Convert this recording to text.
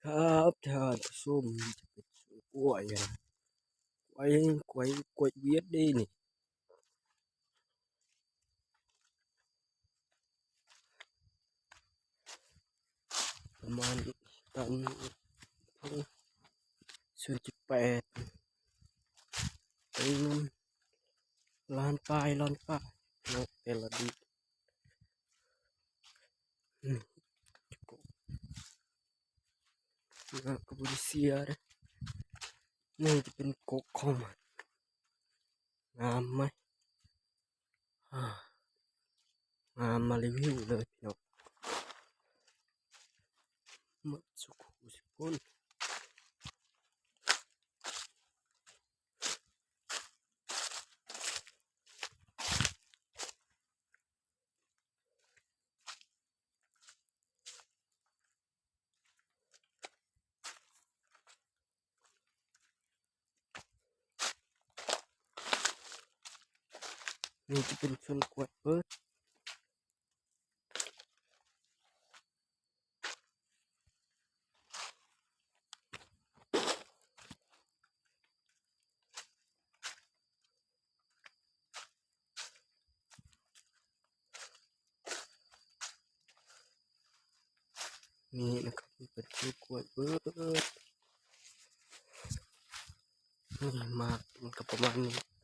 ຄັບທ່ານຜູ້ຊົມ ຈະເປັນສວນກ້ວຍ ກ້ວຍ ກ້ວຍ ກ້ວຍຫວຽດເດ້ນີ້ ປະມານຕັນ ສູນຈຸດແປດ ເປັນເງິນລ້ານປາຍ ລ້ານປາຍເນາະ ແຕ່ລະເດືອນ. ອືມ ກໍບໍ່ໄດ້ເສຍເດ້. ນີ້ຈະເປັນກົກຂອງມັນ ງາມໄໝ? ອາ ງາມ ມາຣີວິວເລີຍພີ່ນ້ອງ ໝົດສຸກຜູ້ສຸກຄົນ. ນີ້ຈະເປັນສວນກ້ວຍເບີດ. ນີ້ນະຄັບ ເປັນສວນກ້ວຍເບີດ. ນີ້ໝາກມັນກໍປະມານນີ້.